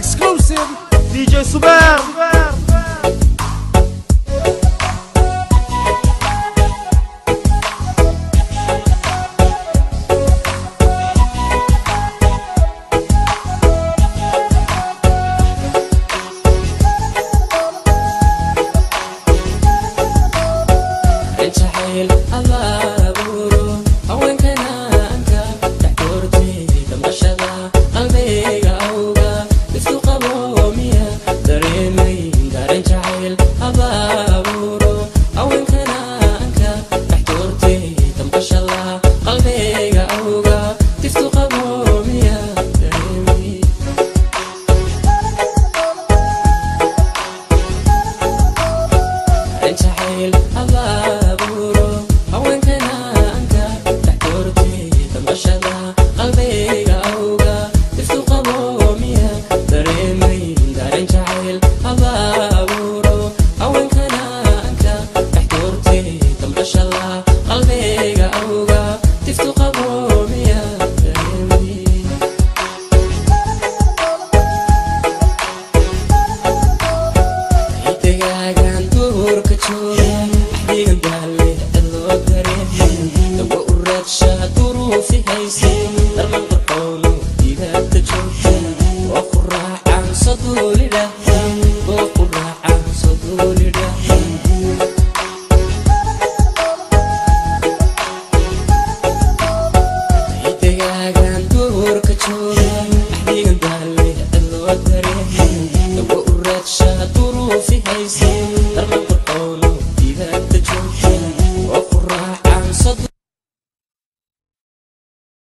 Exclusive DJ Suber. Jacayl abaaburo haweenkana anka dhex doortay, damqashada qalbiga awga isku qabo miya dareemay. Dareen jacayl abaaburo haweenkana anka dhex doortay, damqashada qalbiga awga isku qabo miya dareemay. Jacayl abaaburo haweenkana anka dhex doortay, damqashada qalbiga awga isku qabo miya dareemay. Dareen jacayl abaaburo haweenkana anka dhex doortay, damqashada qalbiga awga isku qabo miya dareemay. Xidigaagan duurka jooga, axdigan daalle cidloo dareemay, dawa u raadshaa duruufi hayse.